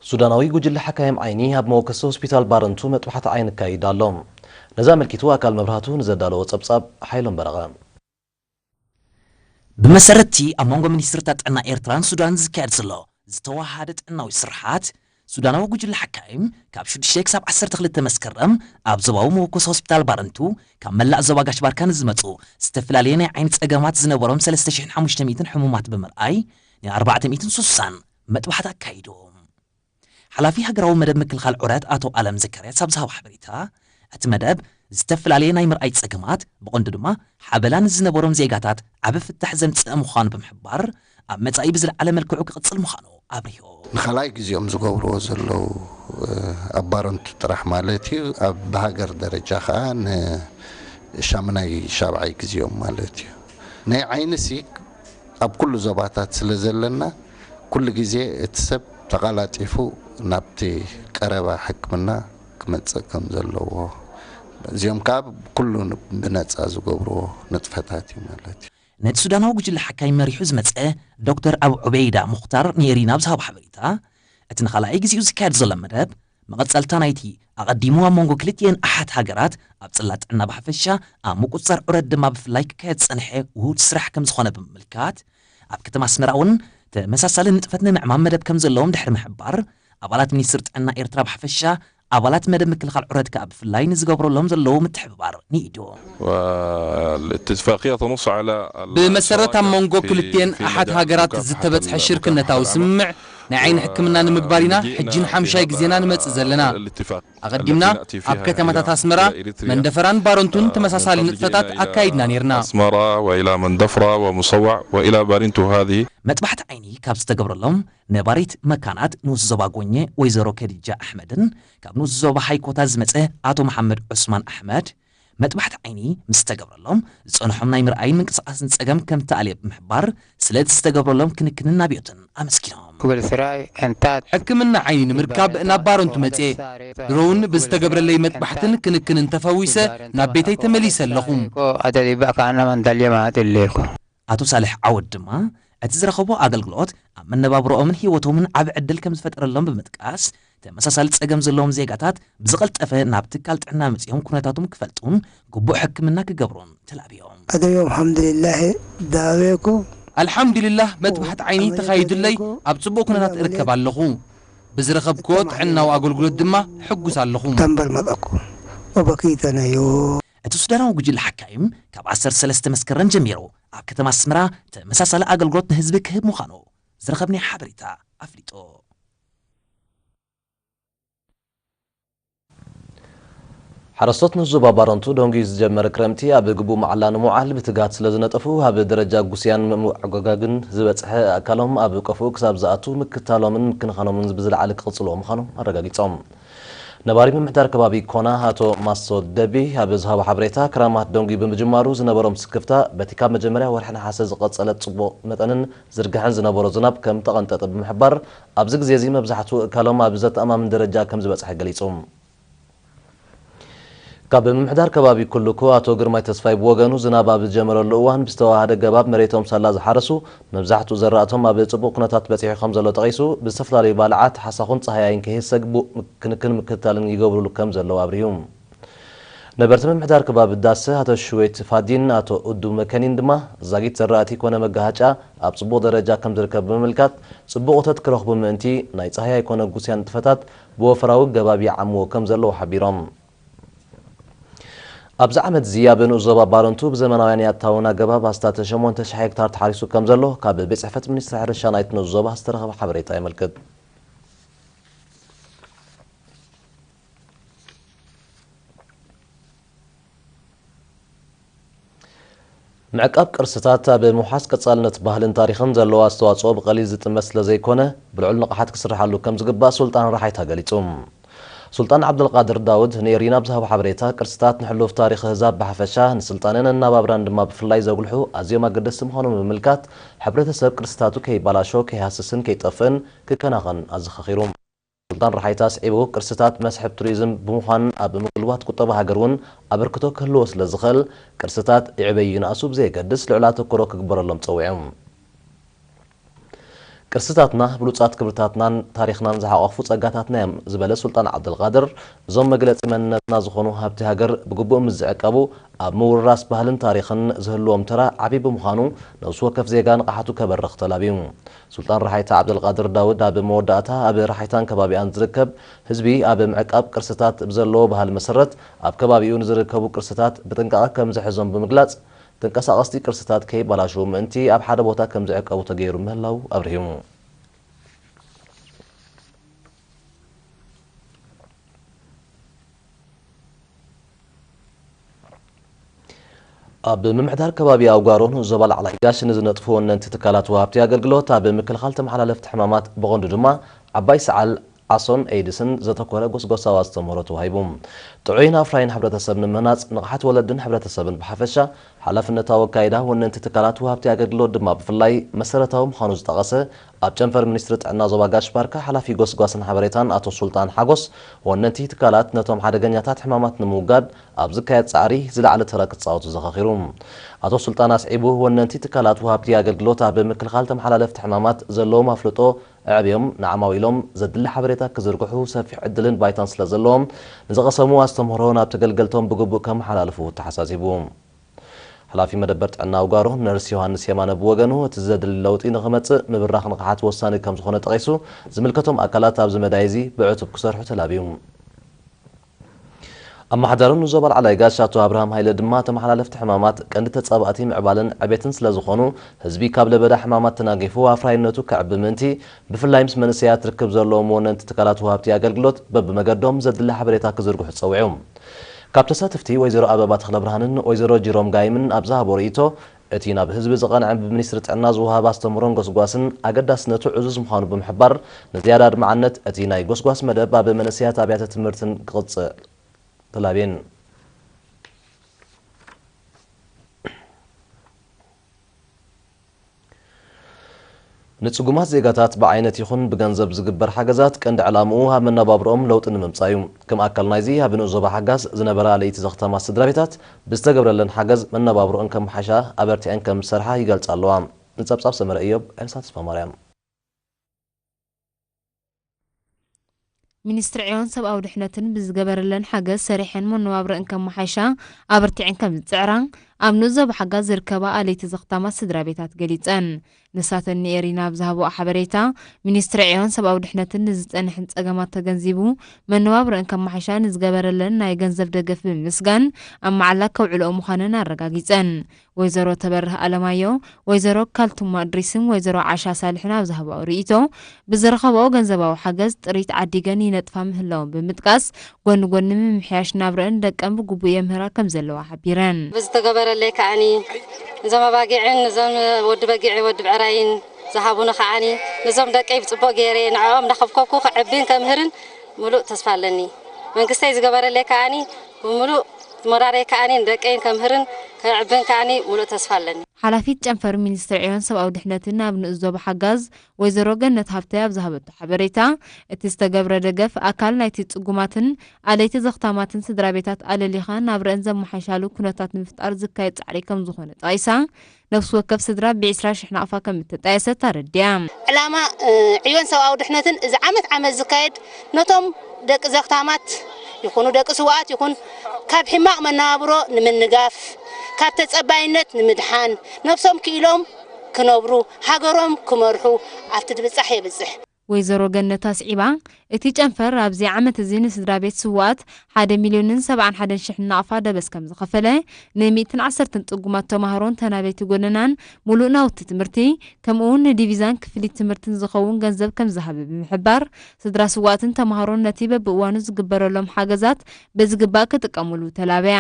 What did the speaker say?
ሱዳናዊ ጉጅለ ሓካይም ዓይኒ ኣብ መወከሲ ሆስፒታል ባረንቱ መጥባሕቲ ዓይኒ ኣካይዱ ኣሎ። ነዚ ኣመልኪቱ ኣካል መብራህቱ ንዘዳለዎ ጸብጻብ ሓይሎም በረቐ። ብመሰረት'ቲ ኣብ መንጎ ሚኒስትርታት ጥዕና ኤርትራን ሱዳን ዝካየድ ዘሎ ዝተወሃደ ጥዕናዊ ስርሓት፣ ሱዳናዊ ጉጅለ ሓካይም ካብ ሽዱሽተ ክሳብ ዓሰርተ ክልተ መስከረም ኣብ ዞባዊ መወከሲ ሆስፒታል ባረንቱ ካብ መላእ ዞባ ጋሽ ባርካ ንዝመጹ ዝተፈላለየ ናይ ዓይኒ ጸገማት ዝነበሮም ሰለስተ ሽሕን ሓሙሽተ ሚእትን ሕሙማት ብምርኣይ ን ኣርባዕተ ሚእትን ስሳን መጥባሕቲ ኣካይዶም። ሓላፊ ሃገራዊ መደብ ምክልኻል ዑረት ኣቶ ኣለም ዘካርያስ ኣብ ዝሃቦ ሓበሬታ፣ እቲ መደብ ዝተፈላለየ ናይ ምርኣይ ጸገማት፣ ብቐንዱ ድማ ሓበላ ንዝነበሮም ዜጋታት ዓቢ ፍታሕ ዘምጽእ ምዃኑ ብምሕባር፣ ኣብ መጻኢ ብዝለዓለ መልክዑ ክቕጽል ምዃኑ ኣብሪሁ። ንኻልኣይ ግዜኦም ዝገብርዎ ዘለዉ፣ እ፣ ኣብ ባረንቱ ጥራሕ ማለት እዩ። ኣብ ብሃገር ደረጃ ኸኣ ንሻምናይ ሻብዓይ ግዜኦም ማለት እዩ። ናይ ዓይንሲ ኣብ ኩሉ ዞባታት ስለ ዘለና፣ ኩሉ ግዜ እቲ ሰብ ተቓላጢፉ ናብቲ ቀረባ ሕክምና ክመጽእ ከም ዘለዎ፣ እዚኦም ከኣ ኩሉ ብነጻ ዝገብርዎ ንጥፈታት እዩ ማለት እዩ። ነቲ ሱዳናዊ ጉጅለ ሓካይም መሪሑ ዝመጸ ዶክተር ኣቡ ዑበይዳ ሙኽታር ንኤሪና ኣብ ዝሃቦ ሓበሬታ፣ እቲ ንኻልኣይ ግዜኡ ዝካየድ ዘሎ መደብ፣ መቐጸልታ ናይቲ ኣቐዲሙ ኣብ መንጎ ክልቲኤን ኣሓት ሃገራት ኣብ ጽላት ጥዕና ብሓፈሻ፣ ኣብ ምቁጽጻር ዑረት ድማ ብፍላይ ክካየድ ዝጸንሐ ውሁድ ስራሕ ከም ዝኾነ ብምምልካት፣ ኣብ ከተማ ኣስመራ እውን ተመሳሳሊ ንጥፈት ንምዕማም መደብ ከም ዘለዎም ድሕሪ ምሕባር፣ ኣባላት ሚኒስትሪ ጥዕና ኤርትራ ብሓፈሻ፣ ኣባላት መደብ ምክልኻል ዑረት ከኣ ብፍላይ ንዝገብረሎም ዘለዉ ምትሕብባር ንኢዱ። والاتفاقية تنص على ብመሰረት ኣብ መንጎ ክልቲኤን ኣሓት ሃገራት ዝተበጽሐ ሽርክነታዊ ስምምዕ ናይ ዓይኒ ሕክምና ንምግባር ኢና ሕጂ ንሓምሻይ ግዜና ንመጽእ ዘለና። ኣቐዲምና ኣብ ከተማታት ኣስመራ፣ መንደፈራን ባረንቱን ተመሳሳሊ ንጥፈታት ኣካይድና ነይርና። أسمرة وإلى مندفرة ومصوع وإلى بارنتو هذه መጥባሕቲ ዓይኒ ካብ ዝተገብረሎም ነባሪት መካናት ንኡስ ዞባ ጎኘ ወይዘሮ ከዲጃ ኣሕመድን ካብ ንኡስ ዞባ ሃይኮታ ዝመጸ ኣቶ መሓመድ ዑስማን ኣሕመድ፣ መጥባሕቲ ዓይኒ ምስ ዝተገብረሎም ዝጸንሖም ናይ ምርኣይን ምንቅስቓስን ጸገም ከም ተኣልየ ብምሕባር፣ ስለቲ ዝተገብረሎም ክንክንን ኣብዮትን ኣመስጊኖም። ክብል ስራይ እንታት ሕክምና ዓይኒ ንምርካብ ናብ ባረንቱ መጽየ። ድሮውን ብዝተገብረለይ መጥባሕትን ክንክንን ተፈዊሰ ናብ ቤተይ ተመሊሰ ኣለኹ። ኣደሊባ ከኣና መንዳልየ ማለት እሌኮ። ኣቶ ሳልሕ ዓወድ ድማ፣ እቲ ዝረኸቦ ኣገልግሎት ኣብ መነባብሮኦምን ህይወቶምን ዓቢ ዕድል ከም ዝፈጠረሎም ብምጥቃስ፣ ተመሳሳሊ ጸገም ዘለዎም ዜጋታት ብዝቐልጠፈ ናብ ትካል ጥዕና መጺኦም ኩነታቶም ክፈልጡን ግቡእ ሕክምና ክገብሩን ተላብዮም። ኣደዮም ሓምድልላህ ዳቤኩ። ኣልሓምዱሊላህ፣ መጥባሕቲ ዓይኒ ተኻይዱለይ ኣብ ጽቡቕ ኩነታት እርከብ ኣለኹ። ብዝረኸብክዎ ጥዕናዊ ኣገልግሎት ድማ ሕጉስ ኣለኹ። ተንበር መጠኩ ወበኪተነዮ። እቲ ሱዳናዊ ጉጅለ ሓካይም ካብ ዓሰርተ ሰለስተ መስከረም ጀሚሩ ኣብ ከተማ ኣስመራ ተመሳሳሊ ኣገልግሎት ንህዝቢ ክህብ ምዃኑ ዝረኸብናዮ ሓበሬታ ኣፍሊጡ። ሓረስቶት ንህዝቢ ባረንቱ ደንጉዩ ዝጀመረ ክረምቲ ኣብ ግቡእ መዓላ ንምውዓል ብትግሃት ስለ ዝነጠፉ፣ ኣብ ደረጃ ጉስያን ምምዕጓጋግን ዝበጽሐ ኣካሎም ኣብ ቀፍኡ ክሳብ ዝኣቱ ምክታሎምን ምክንኻኖምን ብዝለዓለ ክቕጽልዎ ምዃኖም ኣረጋጊጾም። ነባሪ ምምሕዳር ከባቢ ኮና ኣቶ ማሶ ደቢ ኣብ ዝሃቦ ሓበሬታ፣ ክራማት ደንጉዩ ብምጅማሩ ዝነበሮም ስክፍታ በቲ ካብ መጀመርያ ወርሒ ነሓሰ ዝቐጸለ ጽቡቕ መጠንን ዝርግሐን ዝነበሮ ዝናብ ከም ተቐንጠጠ ብምሕባር፣ ኣብዚ ግዜ እዚ መብዛሕትኡ እካሎም ኣብ ዘተኣማምን ደረጃ ከም ዝበጽሐ ገሊጹ። ካብ ምምሕዳር ከባቢ ኩልኩ ኣቶ ግርማይ ተስፋይ ብወገኑ፣ ዝናብ ኣብ ዝጀመረሉ እዋን ብዝተዋሃደ ገባብ መሬቶም ሳላ ዝሓረሱ መብዛሕትኡ ዘራእቶም ኣብ ጽቡቕ ኩነታት በጺሑ ከም ዘሎ ጠቒሱ፣ ብዝተፈላለዩ ባልዓት፣ ሓሳኹን ጸሃያይን ከይህሰ ግቡእ ክንክን ምክትታልን ይገብሩሉ ከም ዘለዉ ኣብሪሁ። ነበርቲ ምምሕዳር ከባቢ ዳሰ ኣቶ ሽዌት ፋዲን ኣቶ ኡዱ መከኒን ድማ፣ ዛጊት ዘራእቲ ኮነ መጋሃጫ ኣብ ጽቡቕ ደረጃ ከም ዝርከብ ብምምልካት፣ ጽቡቕ እቶት ክረኽቡ ምእንቲ ናይ ጸሃያይ ኮነ ጉስያን ንጥፈታት ብወፈራዊ ገባብ ይዓምዎ ከም ዘለዉ ሓቢሮም። ኣብዚ ዓመት እዚ ኣብ ንኡስ ዞባ ባረንቱ ብዘመናውያን የእታውን ኣገባብ ኣስታት ሸሞንተ ሽሕ ሄክታር ተሓሪሱ ከም ዘሎ ካብ ቤት ጽሕፈት ሚኒስትሪ ሕርሻ ናይቲ ንኡስ ዞባ ዝተረኸበ ሓበሬታ የመልክት። ምዕቃብ ቅርስታት ኣብ ምውሓስ ቀጻልነት ባህልን ታሪኽን ዘለዎ ኣስተዋጽኦ ብቐሊል ዝጥመት ስለ ዘይኮነ፣ ብልዑል ንቕሓት ክስርሓሉ ከም ዝግባእ ሱልጣን ራሓይታ ገሊጹ። ሱልጣን ዓብደልቃድር ዳውድ ንኤሪና ኣብ ዝሃቦ ሓበሬታ፣ ቅርስታት ንሕሉፍ ታሪኽ ህዛብ ብሓፈሻ፣ ንስልጣነን ኣነባብራን ድማ ብፍላይ ዘጉልሑ ኣዝዮም ኣገደስቲ ምዃኖም ብምምልካት፣ ሕብረተሰብ ቅርስታቱ ከይባላሾ፣ ከይሃስስን ከይጠፍእን ክከናኸን ኣዘኻኺሩ። ሱልጣን ራሓይታ ኣስዒቡ፣ ቅርስታት መስሕብ ቱሪዝም ብምዃን ኣብ ምጉልባት ቁጠባ ሃገር እውን ኣበርክቶ ክህልዎ ስለ ዝኽእል፣ ቅርስታት ይዕበዩ ይንኣሱ ብዘየገድስ ልዑል ኣተኩሮ ክግበረሎም ጸዊዑ። ቅርስታትና ብሉጻት ክብርታትናን ታሪኽናን ዝሓቖፉ ጸጋታትና እዮም ዝበለ ሱልጣን ዓብደልቃድር፣ እዞም መግለጺ መንነትና ዝኾኑ ሃብቲ ሃገር ብግቡእ ምስ ዝዕቀቡ ኣብ ምውርራስ ባህልን ታሪኽን ዝህልዎም ተራ ዓቢ ብምዃኑ ነብሲ ወከፍ ዜጋ ንቕሓቱ ከበርኽ ተላብዩ። ሱልጣን ራሓይታ ዓብደልቃድር ዳውድ ኣብ መወዳእታ ኣብ ራሓይታን ከባቢኣን ዝርከብ ህዝቢ ኣብ ምዕቃብ ቅርስታት ብዘለዎ ባህሊ መሰረት ኣብ ከባቢኡ ንዝርከቡ ቅርስታት ብጥንቃቐ ከም ዝሕዞም ብምግላጽ፣ ተንቀሳቐስቲ ቅርስታት ከይበላሽዉ ምእንቲ ኣብ ሓደ ቦታ ከም ዝዕቀቡ ተገይሩ ምህላዉ ኣብሪሁ። ኣብ ምምሕዳር ከባቢ ኣውጋሮን ዞባ ላዕላይ ጋሽ ንዝነጥፉ ወነንቲ ትካላት ወሃብቲ ኣገልግሎት ኣብ ምክልኻል ተመሓላለፍቲ ሕማማት ብቐንዱ ድማ ዓባይ ሰዓል ዓሶን ኤይድስን ዘተኮረ ጎስጎሳዊ ኣስተምህሮ ተዋሂቡ። ጥዑይን ኣፍራይን ሕብረተሰብ ንምህናጽ ንቕሓት ወለድን ሕብረተሰብን ብሓፈሻ ሓላፍነታዊ ኣካይዳ ወነንቲ ትካላት ወሃብቲ ኣገልግሎት ድማ ብፍላይ መሰረታዊ ምዃኑ ዝጠቐሰ ኣብ ጨንፈር ሚኒስትሪ ጥዕና ዞባ ጋሽ ባርካ ሓላፊ ጎስጓስን ሓበሬታን ኣቶ ሱልጣን ሓጎስ፣ ወነንቲ ትካላት ነቶም ሓደገኛታት ሕማማት ንምውጋድ ኣብ ዝካየድ ጻዕሪ ዝለዓለ ተራ ክጻወቱ ዘኻኺሩ። ኣቶ ሱልጣን ኣስዒቡ፣ ወነንቲ ትካላት ወሃብቲ ኣገልግሎት ኣብ ምክልኻል ተመሓላለፍቲ ሕማማት ዘለዎም ኣፍልጦ ኣዕብዮም ንዓማዊሎም ዘድሊ ሓበሬታ ክዝርግሑ ሰፊሕ ዕድልን ባይታን ስለ ዘለዎም፣ ንዝቐሰምዎ ኣስተምህሮ ናብ ተገልገልቶም ብግቡእ ከመሓላልፉ ተሓሳሲቡ። ሓላፊ መደበር ጥዕና ኣውጋሮ ነርስ ዮሃንስ የማነ ብወገኑ፣ እቲ ዘድሊ ለውጢ ንኽመጽእ ምብራኽ ንቕሓት ወሳኒ ከም ዝኾነ ጠቒሱ፣ ዝምልከቶም ኣካላት ኣብዚ መዳይ እዚ ብዕቱብ ክሰርሑ ተላብዩ። ኣመሓዳሪ ዞባ ላዕላይ ጋሽ ኣቶ ኣብርሃም ሃይለ ድማ፣ ተመሓላለፍቲ ሕማማት ቀንዲ ተጻባእቲ ምዕባለን ዕቤትን ስለ ዝኾኑ፣ ህዝቢ ካብ ለበዳ ሕማማት ተናጊፉ ኣፍራይነቱ ከዕቢ ምእንቲ፣ ብፍላይ ምስ መንእሰያት ርክብ ዘለዎም ወነንቲ ትካላት ወሃብቲ ኣገልግሎት በብመገዶም ዘድሊ ሓበሬታ ክዝርግሑ ጸዊዑ። ካብ ተሳተፍቲ ወይዘሮ ኣበባ ተኽለብርሃንን ወይዘሮ ጂሮም ጋይምን ኣብ ዝሃቦ ርእይቶ፣ እቲ ናብ ህዝቢ ዝቐንዐ ብሚኒስትሪ ጥዕና ዝወሃብ ኣስተምህሮን ጎስጓስን ኣገዳስነቱ ዕዙዝ ምዃኑ ብምሕባር፣ ንዝያዳ ኣድማዕነት እቲ ናይ ጎስጓስ መደብ ኣብ መንእሰያት ኣብያተ ትምህርትን ክቕጽል ተላብየን። ንጽጉማት ዜጋታት ብዓይነት ይኹን ብገንዘብ ዝግበር ሓገዛት ቀንዲ ዕላምኡ ኣብ መነባብሮኦም ለውጢ ንምምጻእ እዩ። ከም ኣካል ናይዚ ኣብ ንኡስ ዞባ ሓጋዝ ዝነበራ ኣለይቲ ዘኽተማ ስድራ ቤታት ብዝተገብረለን ሓገዝ መነባብሮኣን ከመሓይሻ ኣበርቲዐን ከም ዝሰርሓ ይገልጻ ኣለዋ። ንጸብጻብ ሰመረ እዮብ፣ ኤልሳ ተስፋማርያም። ሚኒስትሪ ዕዮን ሰብኣዊ ድሕነትን ብዝገበረለን ሓገዝ ሰሪሐን መነባብረአን ከመሓይሻ ኣበርቲዐን ከም ዝጽዕራ ኣብ ንኡስ ዞባ ሓጋዝ ዝርከባ ኣለይቲ ዘኽታማት ስድራ ቤታት ገሊጸን። ንሳተን ንኤሪና ኣብ ዝሃብኦ ሓበሬታ፣ ሚኒስትሪ ዕዮን ሰብኣዊ ድሕነትን ንዝጸንሐን ጸገማት ተገንዚቡ መነባብረአን ከመሓይሻ ንዝገበረለን ናይ ገንዘብ ደገፍ ብምምስጋን ኣብ መዓላ ከውዕልኦ ምዃነን ኣረጋጊጸን። ወይዘሮ ተበርህ ኣለማዮ፣ ወይዘሮ ካልቱማ እድሪስን ወይዘሮ ዓሻ ሳልሕን ኣብ ዝሃብኦ ርእይቶ፣ ብዝረኸብኦ ገንዘባዊ ሓገዝ ጥሪት ዓዲገን ይነጥፋ ምህላወን ብምጥቃስ፣ ጎኒ ጎኒ ምምሕያሽ ናብረአን ደቀን ብግቡእ የምህራ ከም ዘለዋ ሓቢረን። ብዝተገበረለይ ከዓኒ፣ እዞም ኣባጊዕን እዞም ወዲ በጊዕ ወዲ ብዕራይን ዝሃቡኒ ከዓኒ፣ ነዞም ደቀይ ብጽቡቕ ገይረ ንዕኦም እንዳኸብከብኩ ከዕብን ከምህርን ምሉእ ተስፋ ኣለኒ። መንግስተይ ዝገበረለይ ከዓኒ፣ ብምሉእ ሞራለይ ከዓኒ ንደቀይን ከምህርን ከዕብን ከዓኒ ምሉእ ተስፋ ኣለኒ። ሓላፊት ጨንፈር ሚኒስትሪ ዕዮን ሰብኣዊ ድሕነትን ኣብ ንኡስ ዞባ ሓጋዝ ወይዘሮ ገነት ሃብተ ኣብ ዝሃበቶ ሓበሬታ፣ እቲ ዝተገብረ ደገፍ ኣካል ናይቲ ጽጉማትን ኣለይቲ ዘኽታማትን ስድራ ቤታት ኣለሊኻ ናብረአን ዘመሓይሻሉ ኩነታት ንምፍጣር ዝካየድ ጻዕሪ ከም ዝኾነ ጠቒሳ፣ ነፍሲ ወከፍ ስድራ ብዒስራ ሽሕ ናቕፋ ከም እተጣየሰት ኣረዲኣ። ዕላማ፣ እ፣ ዕዮን ሰብኣዊ ድሕነትን እዚ ዓመት ዓመት ዝካየድ ነቶም ደቂ ዘኽታማት ይኹኑ ደቂ ስውኣት ይኹን ካብ ሕማቕ መነባብሮ ንምንጋፍ፣ ካብ ተጸባይነት ንምድሓን፣ ነብሶም ክኢሎም ክነብሩ፣ ሃገሮም ክመርሑ ኣብቲ ድብጻሕ የብጽሕ። ወይዘሮ ገነት ኣስዒባ፣ እቲ ጨንፈር ኣብዚ ዓመት እዚ ንስድራ ቤት ስውኣት ሓደ ሚልዮንን ሰብዓን ሓደን ሽሕን ናቕፋ ደበስ ከም ዝኸፈለ፣ ንሚእትን ዓሰርተን ጽጉማት ተማሃሮን ተናበይቲ ጎደናን፣ ሙሉእ ናውቲ ትምህርቲ፣ ከምኡ እውን ንዲቪዛን ክፍሊት ትምህርትን ዝኸውን ገንዘብ ከም ዝሃበ ብምሕባር፣ ስድራ ስውኣትን ተማሃሮን ነቲ በብእዋኑ ዝግበረሎም ሓገዛት ብዝግባእ ክጥቀሙሉ ተላበያ።